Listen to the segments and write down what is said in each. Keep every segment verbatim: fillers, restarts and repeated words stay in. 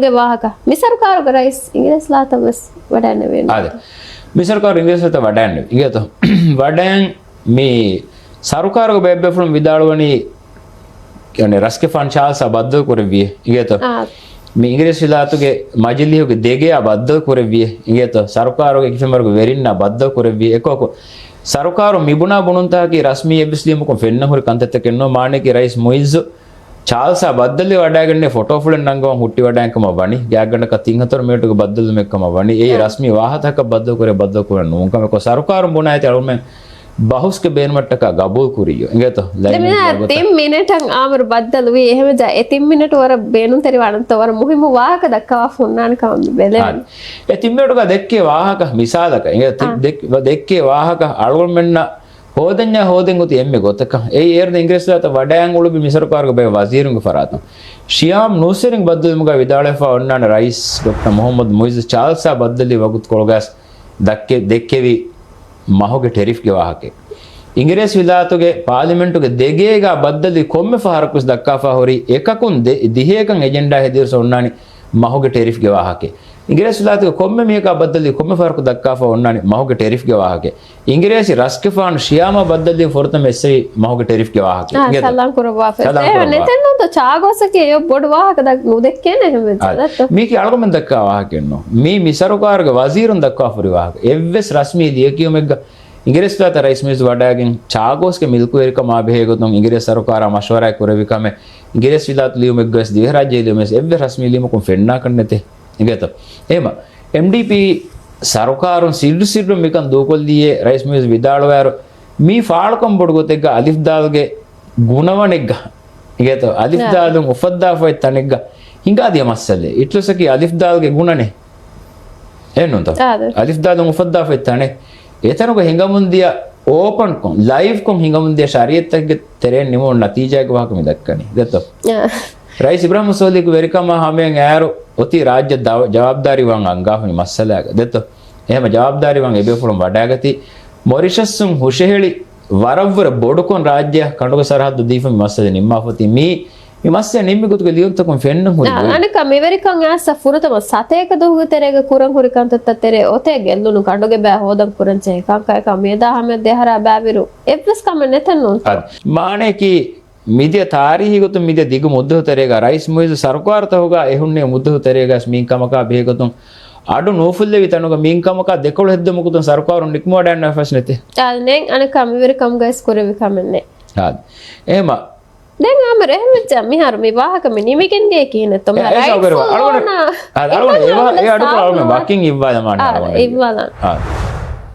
ގެ ވާހަކަ. މި ސަރުކާރުގެ ރައީސް އިނގިރޭސި ލާތަށް ވެސް ވަޑައިންނެވި. އާދެ. މި ސަރުކާރު އިނގިރޭސި ލާތަށް ވަޑައިންނެވި. އިނގޭތޯ؟ ވަޑައިން މި ސަރުކާރުގެ ބޭބެފުޅުން ވިދާޅުވަނީ، ޔަނީ ރަސްގެފާނު ޗާލްސްއާ ބައްދަލު ކުރެއްވިއޭ. އިނގޭތޯ؟ އާ. މި އިނގިރޭސި ވިލާތުގެ މަޖިލީހުގެ ދެގެއާ ބައްދަލު ކުރެއްވިއޭ. އިނގޭތޯ؟ ސަރުކާރުގެ އެކި ފެންވަރުގެ ވެރިންނާ ބައްދަލު ކުރެއްވިއޭ. އެކަކު ސަރުކާރު މިބުނާ ބުނުންތަކަކީ ރަސްމީ އެއްވެސް ލިޔުމަކުން ފެންނަން ހުރި ކަންތައްތަކެއް ނޫން. މާނައަކީ ރައީސް މުއިއްޒު ޗާލްސްއާ ބައްދަލުވެ ވަޑައިގެންނެވި ފޮޓޯފުޅެއް ނަންގަވަން ހުއްޓިވަޑައިގެން ކަމަށް ވަނީ. ގާތްގަނޑަކަށް ތިން ހަތަރު މިނެޓުގެ ބައްދަލުވުމެއް ކަމަށް ވަނީ. އެއީ އާ. ރަސްމީ ވާހަކަތަކަށް ބައްދަލު ކުރޭ، ބައްދަލު ކުރަން ނޫން ކަމެއް. ކޮ ސަރުކާރުން ބުނާ އެތި އަޅުމެން ބަހުސްގެ ބޭނުމަށްޓަކާ ގަބޫލު ކުރިއްޔޯ. އިނގޭތޯ؟ ލައިން ދެން މި ތިން މިނެޓަށް އާމަރު ބައްދަލުވީ. އެހެމަޖާ އެ ތިން މިނެޓު ވަރަށް ބޭނުންތެރިވާނެތޯ، ވަރަށް މުހިއްމު ވާހަކަ ދައްކަވާފަ ހުންނާނެ ކަމަށް މި ބެލެވެނީ. އާ. އެ ތިން މިނެޓުގަ ދެއްކޭ ވާހަކަ މިސާލަކަށް، އިނގޭތޯ؟ އާ. ދެއް-، ދެއްކޭ ވާހަކަ އަޅުގަނޑުމެންނަށް ހޯދަންޏާ ހޯދަން އޮތީ އެންމެ ގޮތަކަށް. އެއީ އޭރު އިނގިރޭސި ވިލާތަށް ވަޑައިގެން އުޅުއްވި މި ސަރުކާރުގެ ބައެއް ވަޒީރުންގެ ފަރާތުން. ޝިޔާމް ނޫސެރިން ބައްދަލުވުމުގަ ވިދާޅުވެފަ އޮންނާނެ ރައީސް ޑޮކްޓަރ މުހައްމަދު މުއިއްޒު ޗާލްސްއާ ބައްދަލުވި ވަގުތުކޮޅުގަ ދެއްކެ-، ދެއްކެވި މަހުގެ ޓެރިފްގެ ވާހަކައެއް. އިނގިރޭސި ވިލާތުގެ ޕާލިމެންޓުގެ ދެގޭގަ ބައްދަލުވި ކޮންމެ ފަހަރަކުވެސް ދައްކާފަ ހުރީ އެކަކުން ދެ-، ދިހައެކަން އެޖެންޑާ ހެދިއިރުސް އޮންނާނީ މަހުގެ ޓެރިފްގެ ވާހަކައެއް. އިނގިރޭސި ވިލާތުގެ ކޮންމެ މީހަކާ ބައްދަލުވި ކޮންމެ ފަހަރަކު ދައްކާފަ އޮންނާނީ މަހުގެ ޓެރިފްގެ ވާހަކައެއް. އިނގިރޭސި ރަސްގެފާނު ޝިޔާމާ ބައްދަލުވީ ފުރަތަމަ އެއްސެވި މަހުގެ ޓެރިފްގެ ވާހަކަ. އާ، އިނގޭތޯ؟ ސަލާން ކުރައްވާފަ. ސަލާން އެ، ކުރައްވާ. ނެތެއްނުތޯ ޗާގޯސްއަކީ އެޔޮ ބޮޑު ވާހަކަ ދަ-، ނުދެއްކޭނެ އެހެން ވެއްޖެ. އާ، ދައްތޯ؟ މީކީ އަޅުގަނޑު ދައްކާ ވާހަކައެއްނޫ. މީ، މި ސަރުކާރުގެ ވަޒީރުން ދައްކާފަ ހުރި ވާހަކަ. އެއްވެސް ރަސްމީ ލިޔެކިޔުމެއްގަ އިނގިރޭސި ވިލާތަށް ރައީސް މުއިއްޒު ވަޑައިގެން ޗާގޯސްގެ މިލްކުވެރިކަމާ ބެހޭ ގޮތުން އިނގިރޭސި ސަރުކާރާ މަޝްވަރާއެއް ކުރެއްވި ކަމެއް އިނގިރޭސި ވިލާތު ލިޔުމެއްގަވެސް ދިވެހިރާއްޖެ ލިޔުމެއް އެއްވެސް ރަސްމީ ލިޔުމަކުން ފެންނާކަށް ނެތޭ. އިނގޭތޯ؟ އެހެމަ އެމްޑީޕީ ސަރުކާރުން ސިއްރު ސިއްރުން މިކަން ދޫކޮށްލީއޭ ރައީސް މުއިއްޒު ވިދާޅުވާއިރު، މީ ފާޅުކަން ބޮޑު ގޮތެއްގަ އަލިފްދާލުގެ ގުނަވަނެއްގަ، އިނގޭތޯ؟ އަލިފްދާލުން އުފައްދާފައި ތަނެއްގަ ހިނގާދިޔަ މައްސަލައެއް. އިޓްލަސްއަކީ އަލިފްދާލުގެ ގުނަނެއް. އެހެންނޫންތޯ؟ އާދެ. އަލިފްދާލުން އުފައްދާފައި ތަނެއް. އެތަނުގަ ހިނގަމުންދިޔަ އޯޕަންކޮށް، ލައިވްކޮށް ހިނގަމުންދިޔަ ޝަރީއަތްތަކެއްގެ ތެރެއިން ނިމުމުން ނަތީޖާގެ ވާހަކަ މި ދައްކަނީ. ދެއްތޯ؟ އާ. ރައީސް އިބްރާހިމް ސޯލިހުގެ ވެރިކަމާ ހަމަޔަށް އައިރު އޮތީ ރާއްޖެ ދަ-، ޖަވާބުދާރީ ވާން އަންގާފަ މި މައްސަލާގަ. ދެއްތޯ؟ އެހެމަ ޖަވާބުދާރީ ވާން އެބޭފުޅުން ވަޑައިގަތީ މޮރިޝަސްއުން ހުށަހެޅި ވަރަށްވުރެ ބޮޑުކޮށް ރާއްޖެއަށް ކަނޑުގެ ސަރަހައްދު ދީފަ މި މައްސަލަ ނިންމާފަ އޮތީ. މީ، މި މައްސަލަ ނިންމި ގޮތުގެ ލިޔުންތަކުން ފެންނަން ހުރި އާ، ގޮތް. އަނެއްކާ މިވެރިކަން އައިސް ފުރަތަމަ ސަތޭކަ ދުވަހުގެ ތެރޭގަ ކުރަން ހުރި ކަންތައްތައް ތެރޭ އޮތޭ ގެއްލުނު ކަނޑުގެ ބައި ހޯދަން ކުރަން ޖެހޭ ކަންކަން. އެކަމަކު މިއަދާ ހަމަޔަށް ދެ އަހަރާ ބައިވެރި އެއްވެސް ކަމެއް ނެތެއްނޫންތޯ؟ އާ، މާނައަކީ މިދިޔަ ތާރީހީ ގޮތުން މިދިޔަ ދިގު މުއްދަތު ތެރޭގަ ރައީސް މުއިއްޒު ސަރުކާރުތަކުގަ އެ ހުންނެވި މުއްދަތު ތެރޭގަ މިންކަމަކާ ބެހޭގޮތުން އަޑު ނޫފުއްލެވި ތަނުގަ މިންކަމަކާ ދެކޮޅު ހެއްދުމުގެ ގޮތުން ސަރުކާރުން ނިކުމެވަޑައިގަންނަވާފަސް ނެތޭ. އާ، ނެތް އަނެއްކާ މިވެރިކަމުގައިސް ކުރެއްވި ކަމެއް ނެތް. އާ، އެހެމަ. ދެން އާމިރު އެހެން ވެއްޖެ މިހާރު މި ވާހަކަ މި ނިމިގެން ދިޔަ ކިހިނެއްތޯ؟ އެ، އެ، ރައީސް ސައުގަރު، އަޅުގަނޑު، އޯނާ، އާ، އަޅުގަނޑު އެ ވާ-، އެ އަޑުކޮޅު އަޅުގަނޑު ސާފު ވަކިން އިއްވާލަމާނެ އާ، އަޅުގަނޑު. އިއްވާލާނެ. އާ.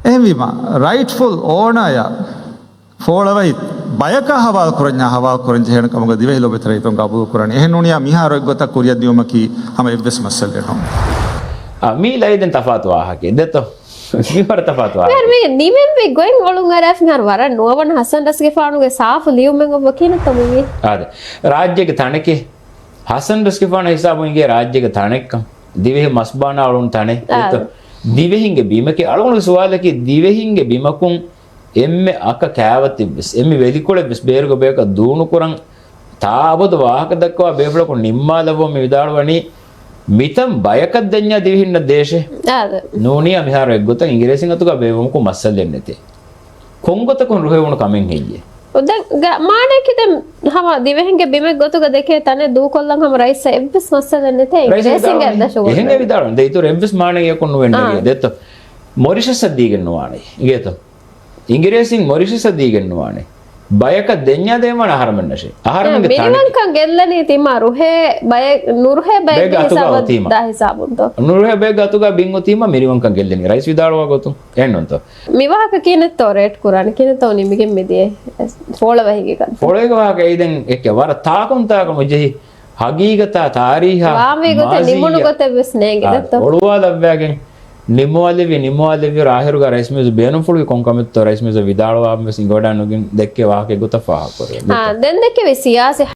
އެހެންވީމަ، ރައިޓްފުލް އޯނާޔާ ފޯޅަވައި ބަޔަކާ ހަވާލު ކުރަންޏާ ހަވާލު ކުރަން ޖެހޭނެ ކަމުގަ ދިވެހި ލޯބިވެތި ރައްޔިތުން ގަބޫލު ކުރަނީ. އެހެން ނޫނިޔާ މިހާރު އެއްގޮތަށް ކުރިއަށް ދިޔުމަކީ ހަމަ އެއްވެސް މައްސަލައެއް ނޫން. އާ، މީ ލައިދެން ތަފާތު ވާހަކައެއް ދެއްތޯ؟ މި ވަރަށް ތަފާތު ވާހަކައެއް. މިހާރު މީ ނިމެންވީ ގޮތް އޮޅުން އަރާފަ މިހާރު ވަރަށް ނުވަވަނަ ހަސަން ރަސްގެފާނުގެ ސާފު ލިޔުމެއް އޮއްވަ ކިހިނެއްތޯ މިވީ؟ އާދެ. ރާއްޖޭގެ ތަނެކޭ. ހަސަން ރަސްގެފާނު ހިސާބުން އިނގޭ ރާއްޖޭގެ ތަނެއްކަން. ދިވެހި މަސްބާނާ އޮޅުން ތަނެއް. އާ. ދެއްތޯ؟ ދިވެހިންގެ ބިމެކޭ. އަޅުގަނޑުގެ ސުވާލަކީ ދިވެހިންގެ ބިމަކުން އެންމެ އަކަ ކާވަތެއްވެސް، އެންމެ ވެލިކޮޅެއްވެސް ބޭރުގެ ބަޔަކަށް ދޫނުކުރަން ތާއަބަދު ވާހަކަ ދައްކަވާ ބޭފުޅަކު ނިންމާލައްވަމުން މި ވިދާޅުވަނީ، މިތަން ބަޔަކަށް ދެންޏާ ދިވެހިންނަށް ދޭށޭ. އާދެ. ނޫނިޔާ މިހާރު އެއްގޮތަށް އިނގިރޭސިން އަތުގަ ބޭއްވުމަކުން މައްސަލައެއް ނެތޭ. ކޮންގޮތަކުން ރުހެވުނު ކަމެއް ހެއްޔޭ؟ ދެން ގ-، މާނައަކީ ދެން ހަމަ ދިވެހިންގެ ބިމެއް ގޮތުގަ ދެކޭ ތަނެއް ދޫކޮށްލަން ހަމަ ރައީސަށް އެއްވެސް މައްސަލައެއް ނެތޭ. ރައީސް އިނގިރޭސިންގެ ވިދާޅުވަނީ އަތްދަށުގަ އެހެން އޮތް ވިދާޅުވަނީ. ދެ އިތުރު އެއްވެސް މާނައެއް އެކު ނުވެ ނެގޭ. އާ. ދެއްތޯ؟ މޮރިޝަސްއަށް ދީގެން ނުވާނެ. އިނގޭތޯ؟ އިނގިރޭސިން މޮރިޝަސްއަށް ދީގެން ނުވާނެ. ބަޔަކަށް ދެންޏާ ދޭންވާނެ އަހަރަމެންނަށޭ. އަހަރަމެންގެ ތަނެއް. މިނިވަންކަން ގެއްލެނީ ތިމާ ރުހޭ ބައެއް، ނުރުހޭ ބައެއްގެ ބޭގަ އަތުގަ ހިސާބަށް އޮތީމަ. ދާ ހިސާބުންތޯ؟ ނުރުހޭ ބޭގަ އަތުގަ ބިން އޮތީމަ މިނިވަންކަން ގެއްލެނީ. ރައީސް ވިދާޅުވާ ގޮތުން. އެހެންނޫންތޯ؟ މި ވާހަކަ ކިހިނެއްތޯ ރޭޓް ކުރާނެ؟ ކިހިނެއްތޯ ނިމިގެން މިދިޔައީ؟ ފޯޅަވަހީގެ ކަން. ފޯޅަވަހީގެ ވާހަކަ އެއީ ދެން އެކެ ވަރަށް ތާކުން ތާކަމު ޖެހި ހަގީގަތާ ތާރީހާ ވާންވީ ގޮތެއް މާޒީ ނިމުނު ގޮތެއް ވެސް ނޭނގެ އާ، ދެއްތޯ؟ އޮޅުވާލައްވާގެން ނިމުވާލެއްވި، ނިމުވާލެއްވި ރާހިރުގަ ރައީސް މުއިއްޒު ބޭނުންފުޅުވި ކޮން ކަމެއްތޯ ރައީސް މުއިއްޒު ވިދާޅުވާ ވެސް އިނގިވަޑައިނުގެން ދެއްކޭ ވާހަކަ ގޮތަށް ފާހަގަކުރޭ. އާ، ދެން ދެއްކެވި ސިޔާސީ